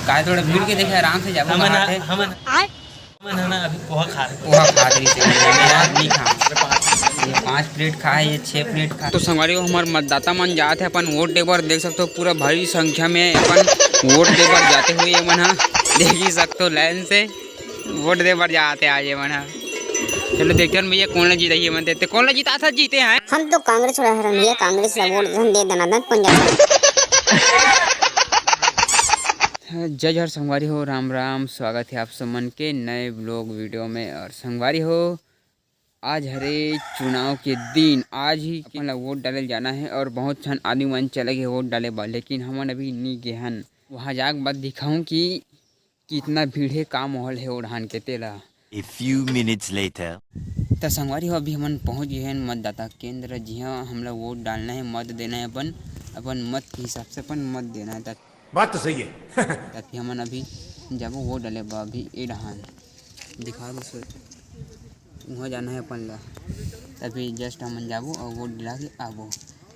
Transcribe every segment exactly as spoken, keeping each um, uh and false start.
काय थोड़ा भीड़ के देखे आराम से जाबो हमन कहाँ थे। हमन हमन है ना अभी पोहा खा रहे। पोहा खा रही थी, मैं यार नहीं खा। ये पाँच प्लेट खा है, ये छः प्लेट खा। तो संगवारी हो, हमार मतदाता मन जात हे अपन वोट दे बर। देख सकते हो पूरा भारी संख्या में अपन वोट दे बर जाते हुए ये मन ह, देख ही सकते हो लाइन से वोट दे बर जात हे आज ये मन ह। चलो देखते हैं भैया कौन ला जीता ये मन देते, कौन ला जीता था जीते हैं। हम तो कांग्रेस वाला हरन भैया, कांग्रेस ला वोट धन दे दनादन पंजाब। जय जोहार संगवारी हो, राम राम, स्वागत है आप सब मन के नए ब्लॉग वीडियो में। और संगवारी हो, आज हरे चुनाव के दिन, आज ही अपन ला वोट डाले जाना है और बहुत झन आदमी मन चले गए वोट डाले बर, लेकिन हमन अभी नी गे हन। वहाँ जाके बाद दिखाऊं कि कितना भीड़ है, का माहौल है ओढ़ान के तेला। A few minutes later. त संगवारी हो, अभी हमन पहुँच गए हैं मतदाता केंद्र, जिहाँ हमला वोट डालना है, मत देना है, अपन अपन मत के हिसाब से अपन मत देना है। त बात तो सही है। तभी हमन अभी जाबो वोट डाले बर, अभी ए डहान दिखा दो सर, वहाँ जाना है अपन ला। तभी जस्ट हमन जाबो और वोट डाला के आबो,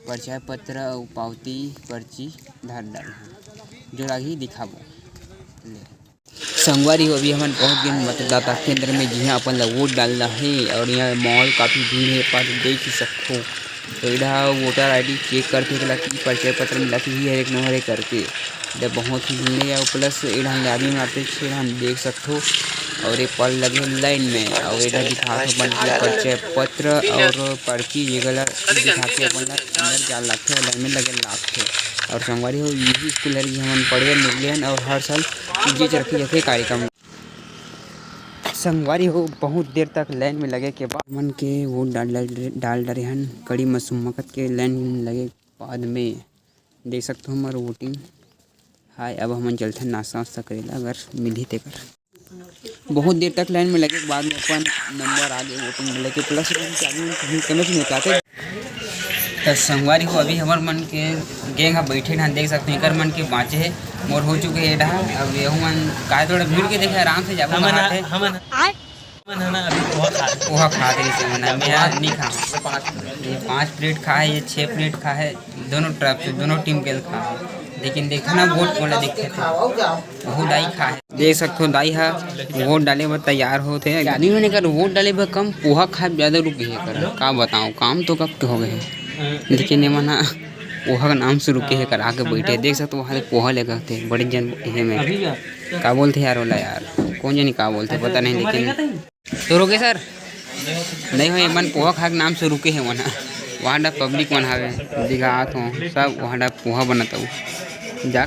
परिचय पत्र और पावती पर्ची धर डाल जो लागी दिखाबो। ले संगवारी हो, अभी हमन पहुँच गए मतदाता केंद्र में, जिहाँ अपन ला वोट डालना है। और यहाँ माहौल काफ़ी भीड़ है, पर देख ही सकते हो। तो इधर वोटर आईडी चेक करके मिलाती, परिचय पत्र मिलाती ही हर एक नंबर है करके। इधर बहुत ही भीड़ है और प्लस इधर आदमी आते छे हम देख सकते हो। और ये पल लगे लाइन में और इधर दिखा के अपन के परिचय पत्र और पर्ची ये गला दिखा के अपन ला अंदर जान लागथे और लाइन में लगे लागथे। और संगवारी हो, यही स्कूल है, हमन पढ़े निकले हैं और हर साल ये रखे जाते कार्यक्रम। संगवारी हो, बहुत देर तक लाइन में लगे के बाद मन के वोट डाल, डाल, डाल डरे हन। कड़ी मसुम्मकत के लाइन लगे के बाद में देख सकते हो हमार वोटिंग। हाय, अब हमन चलथन नाश्ता वास्ता करे ला, अगर मिलही तेकर। बहुत देर तक लाइन में लगे के बाद में अपन नंबर आ गए वोटिंग में लेके, प्लस कहीं कमी नहीं होता थे। त संगवारी हो, अभी हमर मन के गैंग ह बैठे ना, देख सकते हो, एकर मन के बाँचे हे, मोर हो चुके हे डहा। अब यहू मन काय थोड़ा भीड़ के देखे आराम से जाबो हमन कहाँ ह-, थे। हमन ह-, हमन ह ना अभी पोहा खा रहे। पोहा खा रहे से मन, मैं यार नहीं खा। ये पाँच प्लेट खा है, ये छः प्लेट खा है, दोनों तरफ से, दोनों टीम के खा है। लेकिन देखा ना वोट कौन दिखते थे। वहू दाई खा हे। देख सकथो, दाई ह वोट डाले बर तैयार होत हे। आदमी मन एकर वोट डाले बर कम, पोहा खाए बर ज्यादा रुके हे एकर। का बताओ, काम तो कब के हो गए हे, लेकिन एमन ह पोहा के नाम से रुके हे, एकर आके बैठे। देख सकथो, वहाँ ले पोहा लेकर थे, बड़े जन हे में। का बोलथे यार ओला यार, कौन जनी का बोलथे, पता नहीं, लेकिन तो रुके सर, नहीं हो, एमन पोहा खाए के नाम से रुके हे मन ह। वहाँ डा पब्लिक मन हवे, दिखात हो सब, वहाँ डा पोहा बनत हो। जा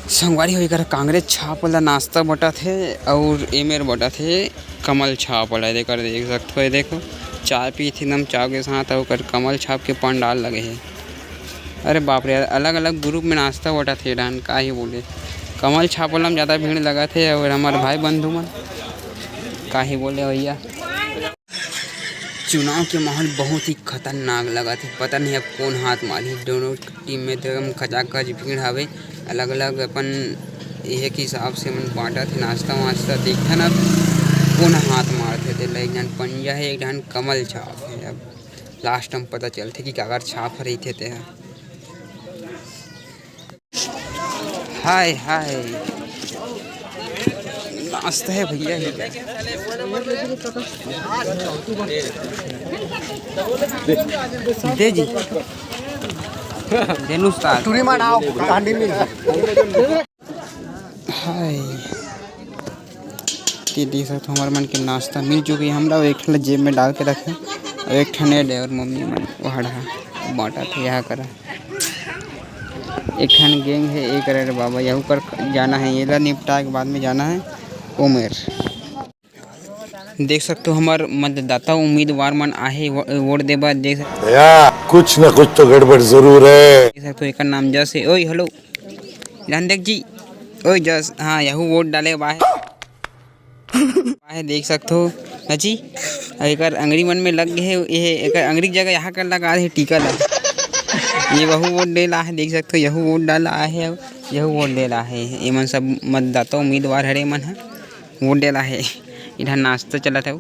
संगवारी हो, एकर कांग्रेस छाप वाला नाश्ता बटत हे और एमेर बटत हे कमल छाप वाला। एकर देख सकत हो, ये देखो, चाय पीत हे एकदम चाव के साथ, और ओकर कमल छाप के पंडाल लगे हे। अरे बाप रे, अलग-अलग ग्रुप में नाश्ता बटत हे डान, का ही बोले। कमल छाप वाला में ज्यादा भीड़ लगत हे, और हमारे भाई बंधु मन, का ही बोले भैया। चुनाव के माहौल बहुत ही खतरनाक लगत हे, पता नहीं अब कौन हाथ मारही। दोनों टीम में तो एकदम खचाखच भीड़ हवे, अलग-अलग अपन इहे के हिसाब से मन बांटत हे नाश्ता वास्ता। देखथन अब कौन हाथ मारथे, तेला एक झन पंजा हे, एक झन कमल छाप हे। अब लास्ट में पता चलथे कि काकर छाप रहिथे तेहा। हाय हाय, नाश्ता है भैया ही। दे जी, देनु उस्ताद। टूरी मान आओ, कांडी मिल। हाय। ये देख सकते हो, हमारे मन के नाश्ता मिल चुकी है हमरा। एक ठन जेब में डाल के रखे, और एक ठन ये ड्राइवर मम्मी मन वहाँ रहा बांटा थे यहाँ करा। एक ठन गैंग है, एक अरे बाबा, यहू कर जाना है, येला निपटा के बाद में जाना है उमेर। देख सकते हो, हमार मतदाता उम्मीदवार मन आहे वो-, वोट दे बर। देख सक- भैया, कुछ ना कुछ तो गड़बड़ जरूर है। देख सकते हो, एकर नाम जस है। ओए, हेलो। ध्यान देख जी, ओए जस, हाँ, यहू वोट डाले बा हे। बा हे, देख सकथो, ना जी, अउ एकर अंगरी मन में लग गे हे, ये एकर अंगरी के जगह यहाँ कर लगा हे टीका ला। ये वहू वोट डे ला हे, देख सकथो, यहू वोट डाला आहे, अउ यहू वोट डे ला हे। एमन सब मतदाता उम्मीदवार हरे मन ह, वोट डे ला हे। इधर नाश्ता चलत हे।